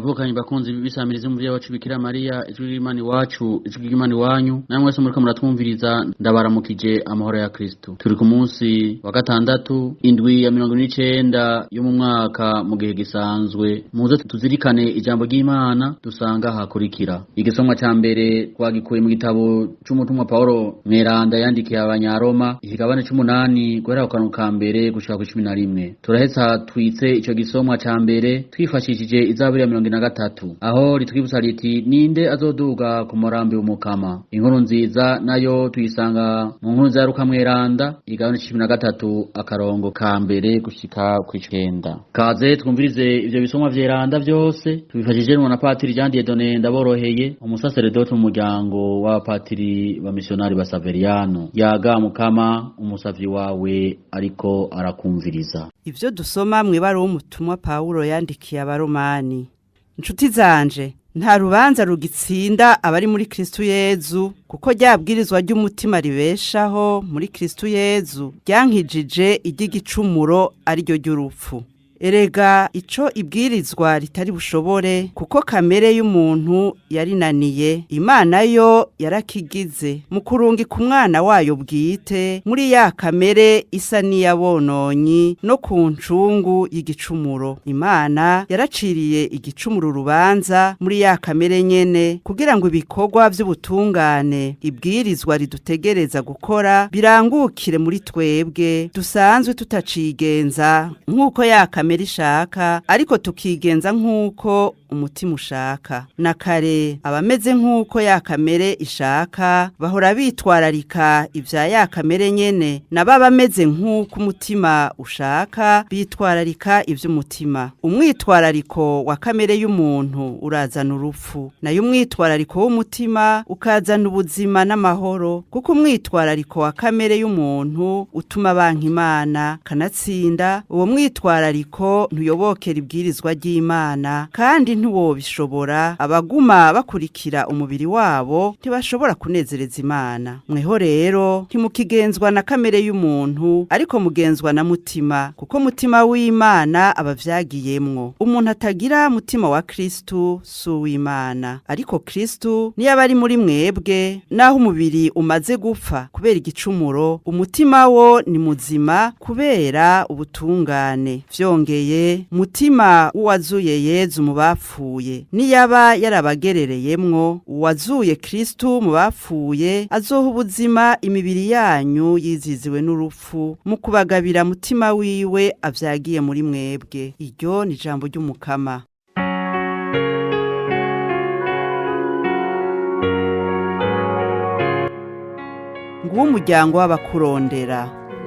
Bavukanyi bakunzi bisamiriza umuvyeyi wacu Bikira Mariya, ijwi ry'Imana iwacu, ijwi ry'Imana iwanyu, namwe mwese muriko muratwumviriza, ndabaramukije amahoro ya Kristo. Turi ku munsi wa gatandatu, indwi ya 49 yo mu mwaka mu gihe gisanzwe. Muze tuzirikane ijambo ry'Imana dusanga hakurikira. Igisomwa ca mbere twagikuye mu gitabo c'umutumwa Paulo Mweranda yandikiye Abanyaroma, ikigabane c'umunani guhera ku kantu ka mbere gushika ku 11. Turaheza twitse ico gisomwa ca mbere twifashishije Izaburi ya 43, aho ritwibutsa riti: ninde azoduga ku murambi w'Umukama? Inkuru nziza nayo tuyisanga mu nkuru za Luka Mweranda, igabane 13 akarongo ka mbere gushika ku 9. Kaze twumvirize ivyo bisomwa vyeranda vyose tubifashije na Patiri Jean Dieudonné Ndaboroheye, umusaseredoti mu muryango w'abapatiri ba missionari ba Saveriano. Yaga Mukama, umusavyi wawe ariko arakumviriza. Ivyo dusoma mw'ibaruwa w'umutumwa Pawulo yandikiye Abaromani. Nshuti zanje, nta rubanza rugitsinda abari muri Kristu Yezu, kuko ryabwirizwa ry'umutima ribeshaho muri Kristu Yezu ryankijije iry'igicumuro ariryo ry'urupfu. Erega ico ibwirizwa ritari bushobore, kuko kamere y'umuntu yarinaniye, Imana yo yarakigize mu kurungika umwana wayo bwite muri ya kamere isa n'iyabononyi no ku ncungu y'igicumuro. Imana yaraciriye igicumuro urubanza muri ya kamere nyene, kugira ngo ibikorwa vy'ubutungane ibwirizwa ridutegereza gukora birangukire muri twebwe dusanzwe tutacigenza nk'uko ya kamere ishaka, ariko tukigenza nk'uko umutima ushaka. Na kare abameze nk'uko ya kamere ishaka bahora bitwararika ivya ya kamere nyene, nabo bameze nk'uko umutima ushaka bitwararika ivy'umutima. Umwitwarariko wa kamere y'umuntu urazana urupfu, nayo umwitwarariko w'umutima ukazana ubuzima n'amahoro, kuko umwitwarariko wa kamere y'umuntu utuma banka Imana kanatsinda. Uwo mwitwarariko ntuyobokera ibwirizwa ry'Imana, kandi ntiwobishobora. Abaguma bakurikira umubiri wabo ntibashobora kunezereza Imana. Mweho rero ntimukigenzwa na kamere y'umuntu, ariko mugenzwa na mutima, kuko mutima w'Imana abavyagiyemwo. Umuntu atagira mutima wa Kristu si uw'Imana, ariko Kristu niyo aba ari muri mwebwe, naho umubiri umaze gupfa kubera igicumuro, umutima wo ni muzima kubera ubutungane. Vyongeye, mutima w'uwazuye Yezu mu bapfuye niyaba yarabagerereyemwo, uwazuye Kristu mu bapfuye azoha ubuzima imibiri yanyu yiziziwe n'urupfu, mu kubagabira mutima wiwe avyagiye muri mwebwe. Iryo ni ijambo ry'Umukama. Nguwo umuryango w'abakurondera.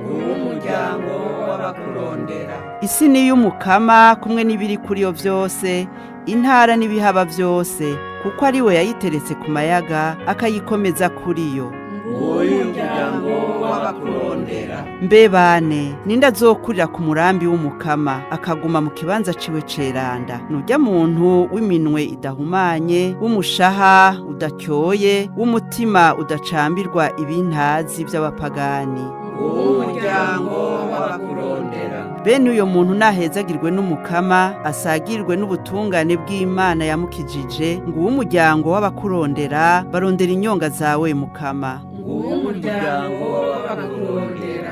Nguwo umuryango w'abakurondera. Isi ni iy'Umukama kumwe n'ibiri kuri yo vyose, intara n'ibihaba vyose, kuko ari we yayiteretse ku mayaga akayikomeza kuri yo. Nguwo umuryango w'abakurondera. Mbe bane, ninde azokurira ku murambi w'Umukama akaguma mu kibanza ciwe ceranda? Nurya muntu w'iminwe idahumanye, w'umushaha udacyoye, w'umutima udacambirwa ibintazi vy'abapagani. Nguwo umuryango w'abakurondera. Bene uyo muntu nahezagirwe n'Umukama, asagirwe n'ubutungane bw'Imana yamukijije. Nguwo umuryango w'abakurondera, barondera inyonga zawe Mukama. Nguwo umuryango w'abakurondera.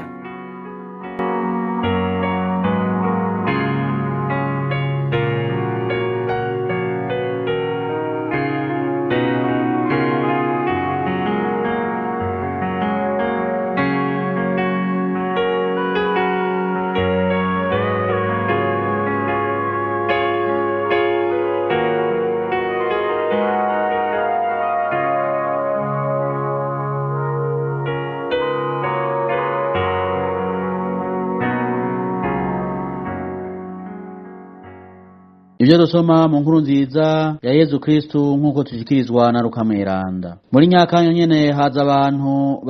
Ivyo dusoma mu nkuru nziza ya Yezu Kristu nk'uko tushikirizwa na Luka Mweranda. Muri nyakanya nyene haza abantu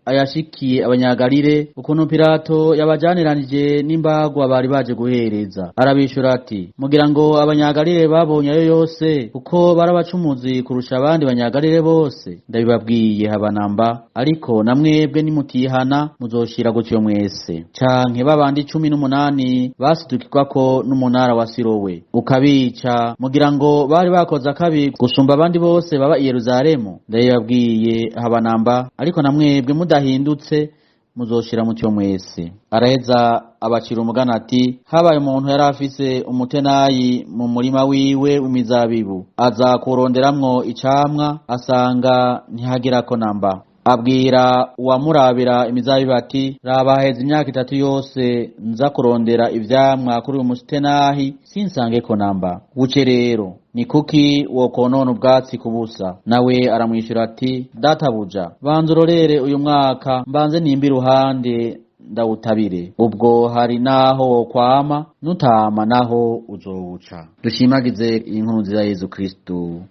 ayashikiye abanyagalire, ukuntu Pilato yabajaniranije n'imbagwa bari baje guhereza. Arabishura ati: mugira ngo abanyagalire babonye ayo yose kuko barabacumuzi kurusha abandi banyagalire bose? Ndabibabwiye habanamba, ariko namwebwe nimutihana muzoshira gutyo mwese. Canke babandi 18 basidukirwako n'umunara wa Sirowe ukabica, mugira ngo bari bakoze akabi gusumba abandi bose baba i Yerusalemu? Ndabibabwiye habanamba, ariko namwebwe mudahindutse muzoshira mutyo mwese. Araheza abacira umugani ati: habaye umuntu yari afise umutenayi mu murima wiwe w'imizabibu, aza kuronderamwo icamwa, asanga ntihagirako namba. Abwira uwamurabira imizabibu ati: raba haheze imyaka 3 yose nza kurondera ivyamwa kuri uyu mutenahi, sinsangeko namba. Buce rero ni kuki wokonona ubwatsi kubusa? Nawe aramwishyura ati: databuja, banza urorere uyu mwaka, mbanze nimba iruhande ndawutabire, ubwo hari naho wokwama, nutama naho uzowuca. Dushimagize inkuru nziza ya Yezu Kristu.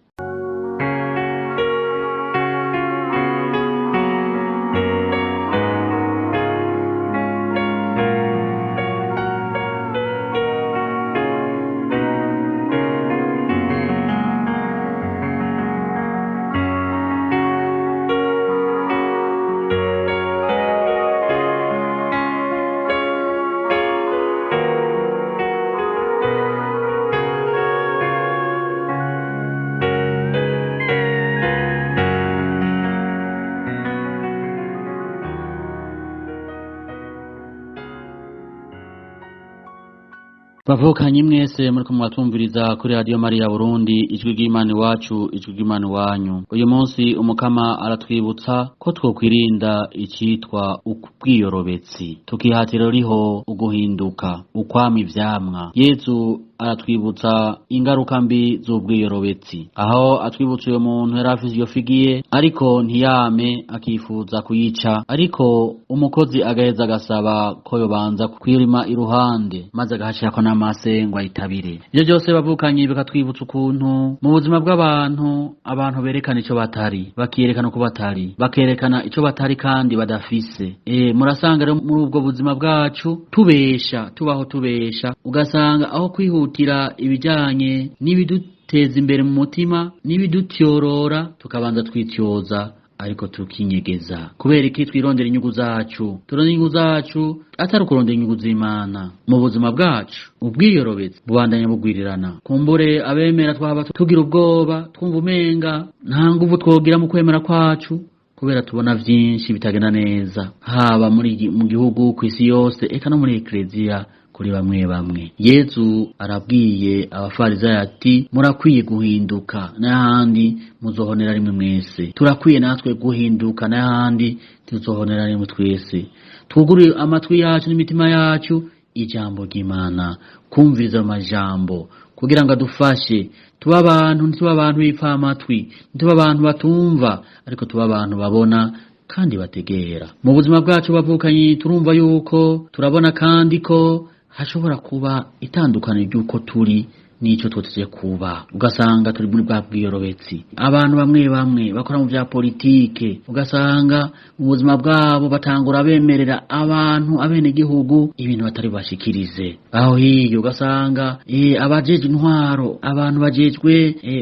Bavukanye mwese muriko muratumviriza kuri Radio Maria Burundi, ijwi ry'Imana iwacu, ijwi ry'Imana iwanyu. Uyu munsi umukama aratwibutsa ko twokwirinda icitwa ubwiyorobetsi, tukihatira riho uguhinduka, ukwama ivyamwa. Yezu aratwibutsa ingaruka mbi z'ubwiyorobetsi, aho atwibutsa uyo muntu yari afise iyo figiye ariko ntiyame, akifuza kuyica, ariko umukozi agaheza agasaba ko yobanza kwirima iruhande, maze agahashirako n'amase ngo ayitabire. Ivyo byose bavukanye bikatwibutsa ukuntu mu buzima bw'abantu, abantu berekana ico batari, bakiyerekana uko batari, bakerekana ico batari kandi badafise. Murasanga rero muri ubwo buzima bwacu tubesha, tubaho tubesha, ugasanga aho kwihutira ibijanye n'ibiduteza imbere mu mutima n'ibidutyorora, tukabanza twityoza ariko tukinyegeza. Kubera iki? Twirondera inyungu zacu, turondera inyungu zacu atari ukurondera inyungu z'Imana. Mu buzima bwacu ubwiyorobetsi bubandanya bugwirirana. Kumbure abemera twaba tugira ubwoba, twumva umenga nta nguvu twogira mu kwemera kwacu, kubera tubona vyinshi bitagenda neza, haba muri mu gihugu, kw'isi yose, eka no muri ekleziya kuri bamwe bamwe. Yezu arabwiye abafarizayo ati: murakwiye guhinduka, n'ahandi muzohonera rimwe mwese. Turakwiye natwe guhinduka, n'ahandi tuzohonera rimwe twese. Twugurure amatwi yacu n'imitima yacu ijambo ry'Imana, kumviriza amajambo kugira ngo adufashe tuba abantu, ntituba abantu b'ipfamatwi, ntituba abantu batumva, ariko tuba abantu babona kandi bategera. Mu buzima bwacu bavukanye turumva yuko turabona kandi ko hashobora kuba itandukaniro ry'uko turi n'ico twoteze kuba, ugasanga turi muri bwa bwiyorobetsi. Abantu bamwe bamwe bakora mu vya politike, ugasanga mu buzima bwabo batangura bemerera abantu abenegihugu ibintu batari bashikirize. Aho hiyo ugasanga abajejwe intwaro, abantu bajejwe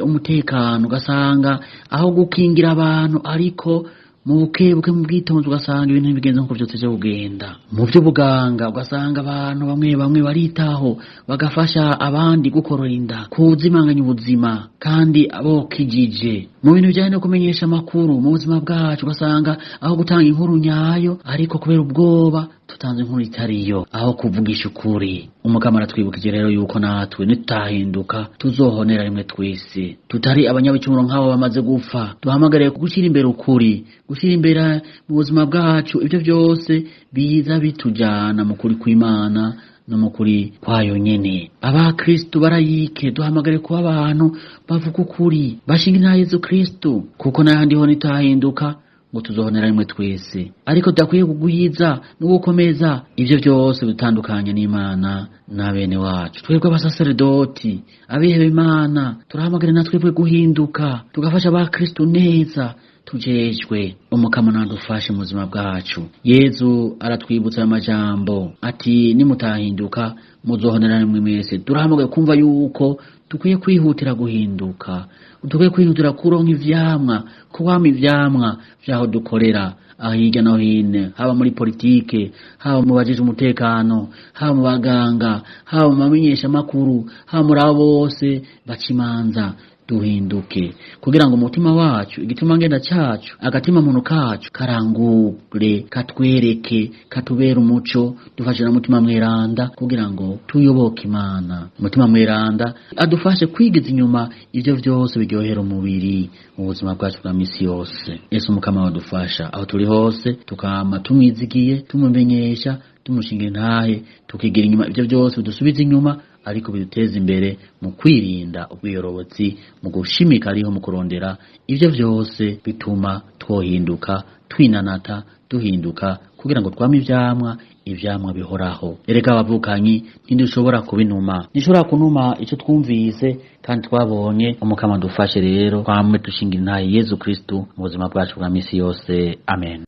umutekano, ugasanga aho gukingira abantu ariko mu bukebuke, mu bwitonzi, ugasanga ibintu bigenze nkuko vyoteze kugenda. Mu vy'ubuganga ugasanga abantu bamwe bamwe baritaho bagafasha abandi gukorora inda, kuzimanganya ubuzima kandi abokijije. Mu bintu bijanye no kumenyesha amakuru mu buzima bwacu, ugasanga aho gutanga inkuru nyayo, ariko kubera ubwoba tutanze inkuru itariyo, aho kuvugisha ukuri. Umukama aratwibukije rero yuko natwe nitutahinduka tuzohonera rimwe twese, tutari abanyabicumuro nk'abo bamaze gupfa. Duhamagariye gushyira imbere ukuri, gushyira imbere mu buzima bwacu ibyo byose biza bitujana mu kuri kw'Imana no mu kuri kwayo nyene. Abakristu barayike, duhamagare kuba abantu bavuga ukuri, bashinga intahe Yezu Kristu, kuko n'ahandi ho nitahinduka ngo tuzohonera rimwe twese. Ariko tudakwiye kugwiza no gukomeza ivyo byose bitandukanye n'Imana na bene wacu. Twebwe abasaseredoti, abiheba Imana, turahamagara na twebwe guhinduka, tugafasha abakristu neza, tujejwe. Umukama nadufashe mu buzima bwacu. Yezu aratwibutsa aya majambo ati nimutahinduka muzohonera mwe mwese. Turahamagaye kumva yuko dukwiye kwihutira guhinduka, dukwiye kwihutira kuronka ivyamwa, kuwama ivyamwa vyaho dukorera, aho hirya no hino, haba muri politike, haba mu bajejwe umutekano, haba mu baganga, haba mu bamenyeshamakuru, haba muri abo bose baca imanza. Duhinduke kugira ngo umutima wacu, igituma ngenda cacu, agatima muntu kacu karangure, katwereke, katubere umuco. Dufashe na Mutima Mweranda kugira ngo tuyoboke Imana. Umutima Mweranda adufashe kwigiza inyuma ivyo vyose biryohera umubiri mu buzima bwacu bwa misi yose. Yesu Umukama wadufasha aho turi hose, tukama tumwizigiye, tumumenyesha, tumushinga intahe, tukigira inyuma ivyo vyose bidusubiza inyuma ariko biduteza imbere mu kwirinda ubwiyorobotsi, mu gushimika ariho, mu kurondera ivyo vyose bituma twohinduka, twinanata, duhinduka kugira ngo twame ivyamwa, ivyamwa bihoraho. Erega abavukanyi, ntidushobora kubinuma, ntidushobora kunuma ico twumvise kandi twabonye. Umukama dufashe rero twame dushinga intahe Yezu Kristu mu buzima bwacu bwa misi yose. Amen.